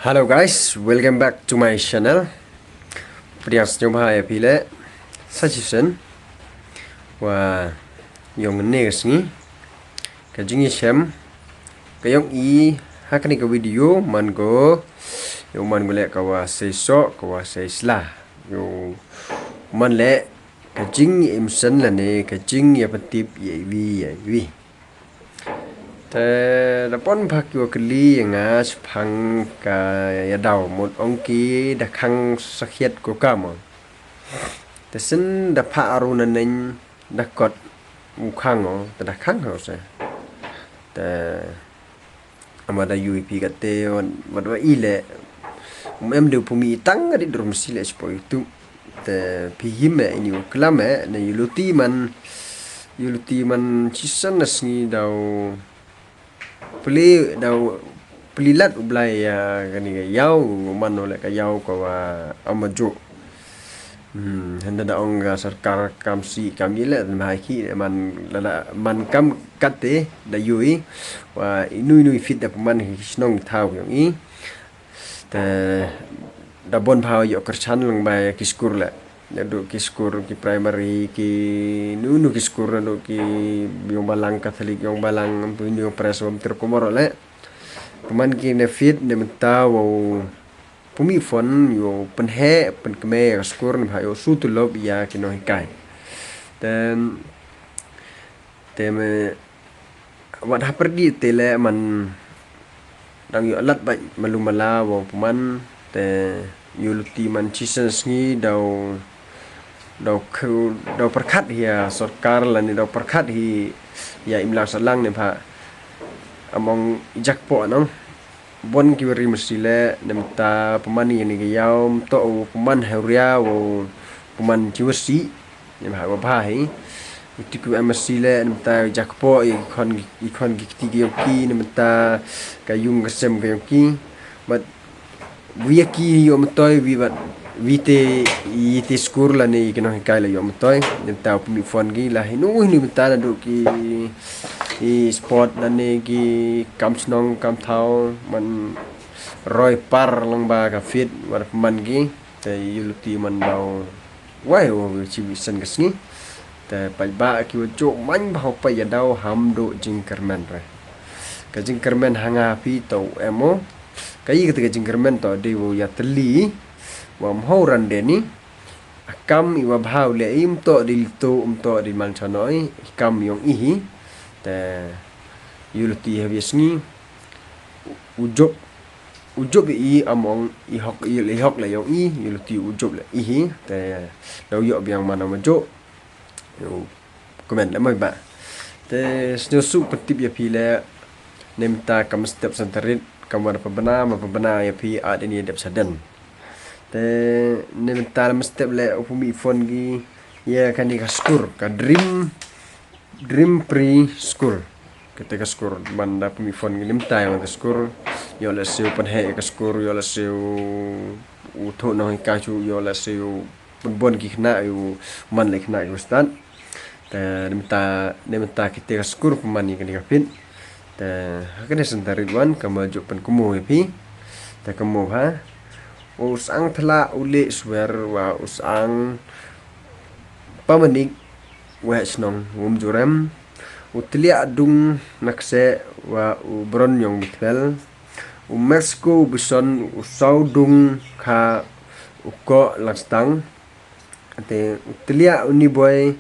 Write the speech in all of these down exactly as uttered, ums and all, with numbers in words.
Hello guys, welcome back to my channel. Pdiang sñiawbha ya phi le sa chisien wa yong ne ka sngi ka jingyachem ka yong i ha kani ka video man ko yow man ko le ka wa sei so ka wa sei sla yow man le ka jingimsen lane ka jingyapyntip ya iwi ya iwi. Te da pon bha ki wa kylli ya nga chaphang ka yadaw mut ong ki da khang sakhiat ko ka mo. Te sin da pha aru na neng da kot u khang o te da khang ho se. Te ama da yu i phi kate wat wa i le. Um em de u pumi i tang ka di dur masi le chapoh YouTube. Te phi him e ini u klam e ne yuluti man yuluti man chisan na sngi daw pli daw pli lat u Blai ya kani ka yaw man o le ka yaw ka wa ama jo. Hmm, hynda da ong ka sorkar kam si kam i le ma hai ki man lada man kam kate da yu i wa inu inu i fit da pman ki chnong thaw yong i. Te da bon bha yow kyrchan lang ba ki skur le. Da du ki skur ki primary ki nu nu ki skur da du ki yong Balang Catholic yong Balang tu yong pres wam ter kumor le. Pman ki ne fit ne mynta wow pumi phone yow pynhe pynkme ya ka skur ne bha yow su tulop ya ki nonghikai. Te te me wat ha pyrdi te le man dang yow lat ba malu mala wow pman te yuluti man chisan sngi daw daw khu daw pyrkhat hi ya sorkar lane daw pyrkhat hi ya imlang salang ne bha among i jakpoh nong. Bon ki wari masi le ne mynta pman i ne ka yaw mto u pman heuria wow pman ki wasi ne bha wa bha hi. Uti ku em masi le ne mynta jakpoh i khon i khon ki kti ki yong ki ne mynta ka yung ka sem ka yong ki. But wi ya ki yow mtoi wi bat wi te i te skur lane ki nonghikai la yow mtoi ne mynta pumi phone ki la hinu hinu mynta na du ki i sport lane ki kam chnong kam thaw man roi par lang ba ka fit wa pman ki te yuluti man daw wai wow chi wi san ka sngi. Te pait ba ki wa jo man bha pa yadaw ham du jingkyrmen re. Ka jingkyrmen hanga phi to em o. Ka i kata ka jingkyrmen to de wow ya teli wa mho ran de ni. Akam i wa bha u le i mto de li to mto de mang chanoi kam yong i hi. Te yuluti ha wi sngi u jop u jop i among i hok i hok le yong i yuluti u jop le i hi. Te daw yow biang man ama jo. Yow comment le mai ba. Te sñiaw su pyntip ya phi le ne mynta kam step santarit kam wa da pabna ma pabna ya phi at ini dep saden. Te ne mynta le step le u pumi phone ki ya kani ka skur ka dream dream pre skur. Kate ka skur man da pumi phone ki ne mynta ya ka skur yow le siu pynhe ka skur yow le siu u thu nonghikai chu yow le siu pynbon ki khna yow man le khna ki stad. Te ne mynta ne mynta kite ka skur pman i kani ka pit. Te ha kani santarit wan kam wa jo pynkumo ya phi. Te kumo bha u sang thla u le swer wa u sang pamanik weh chnong wum jurem u tliah dung nakse wa u bron yong bitbel u Mexico u bison u saw dung kha u ko langstang. Te u tliah u ni boy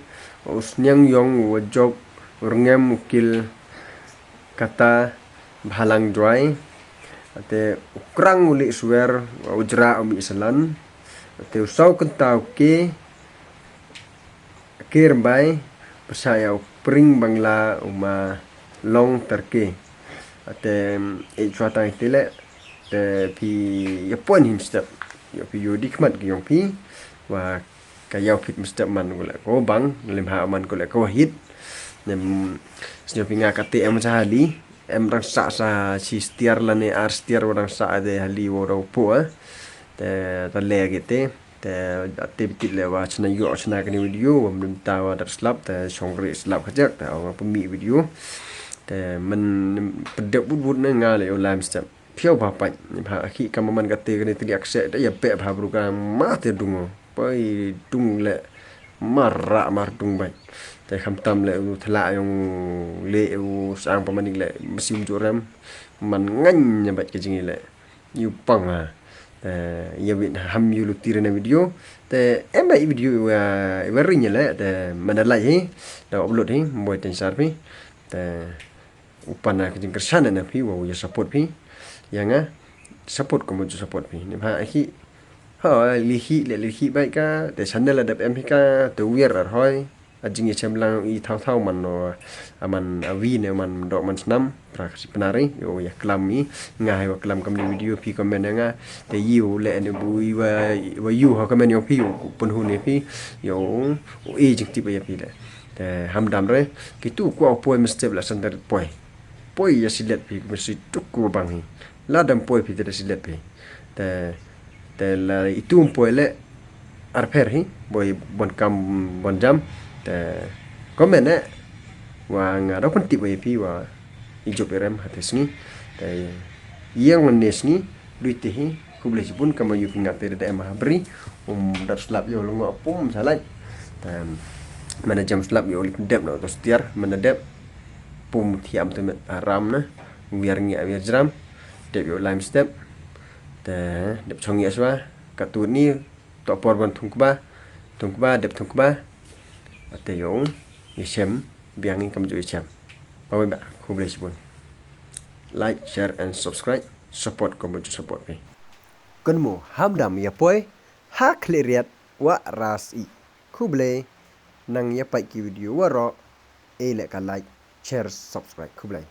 u sniang yong u wa jop u rngem u kil kata bhalang jwai. Te u krang u li swer wa u jra u mi salan. Te u saw kynta u ke ke rmbai pasa ya u pring bangla u ma long terke. Te e chwa tang tile te phi ya pon him step ya phi yo dikmat ki yong phi wa ka yaw phit mstep man ko le ko bang lim ha man ko le ko hit. Nem sñiaw phi nga kate em sa hali em rang sa sa chi stiar lane ar stiar wa rang sa de hali wa rau po. Te ta le ke te te te bitit le wa chna yo chna kani video wa mlim ta wa dap slap te chong re slap khajak te wa pumi video. Te man pdep but but ne nga le yo lam step. Phiaw bha pait, ni bha khi kam man ka te ka ni te di akse, te ya pe bha bru ka ma te dung o. Poi dung le, mar ra mar dung bai. Te kham tam le u thla yong le u sang pa man le, masim ju rem, man ngan nya bai ka jing le. Yu pang ha. Te ya wit ham yu lu tira na video. Te em bai video wa, wa ring le, te man da like hi, da upload hi, boi ten sar phi. Te u pan na ka jingkyrshan na phi, wa u ya support phi. Ya nga, support ko mo ju support phi. Ni bha khi, ha, li khi, le li khi bai ka, te channel la dep em hi ka, te wiar ar hoi. A jing ya chem lang i thaw thaw man no, a man a wi ne man dok man snam, pra ka si pnari, yo ya klam i, nga hai wa klam kam ni video phi comment ya nga, te yu le ne bu i wa, wa yu ha comment yong phi, yo pun hu ne phi, yo, u e jing tip ya phi le. Te ham dam re, ki tu kwa poi mesti la center poi. Poi ya silet phi, mesti tuk ku bang hi. La dam poi phi te da silet phi. Te, te la i tu poi le arpher hi, boi bon kam bon jam. Te comment e, wa nga da pun tip wa ya phi wa i jop i rem ha te sngi. Te yeng ne sngi, lui te hi, khublei chibun kam yu phi nga te da em ha bri, um, dap slap yo lo ngo pum salai. Te, man da jam slap yo lik dep no to stiar, man da dep, pum thiam te met aram na, wiar ngi wiar jram, dep yo lime step, te, dep chong ya swa, ka tu ni, to por ban thung kba, thung kba, dep thung kba, ate yo, ya chem, biang i kam ju ya chem. Bye bye, khublei chibun. Like, share and subscribe, support ko mo ju support phi. Kun mo, ham dam ya poi, ha khli riat, wa ras i. Khublei, nang ya pait ki video wa ro, e le ka like, share, subscribe. Khublei.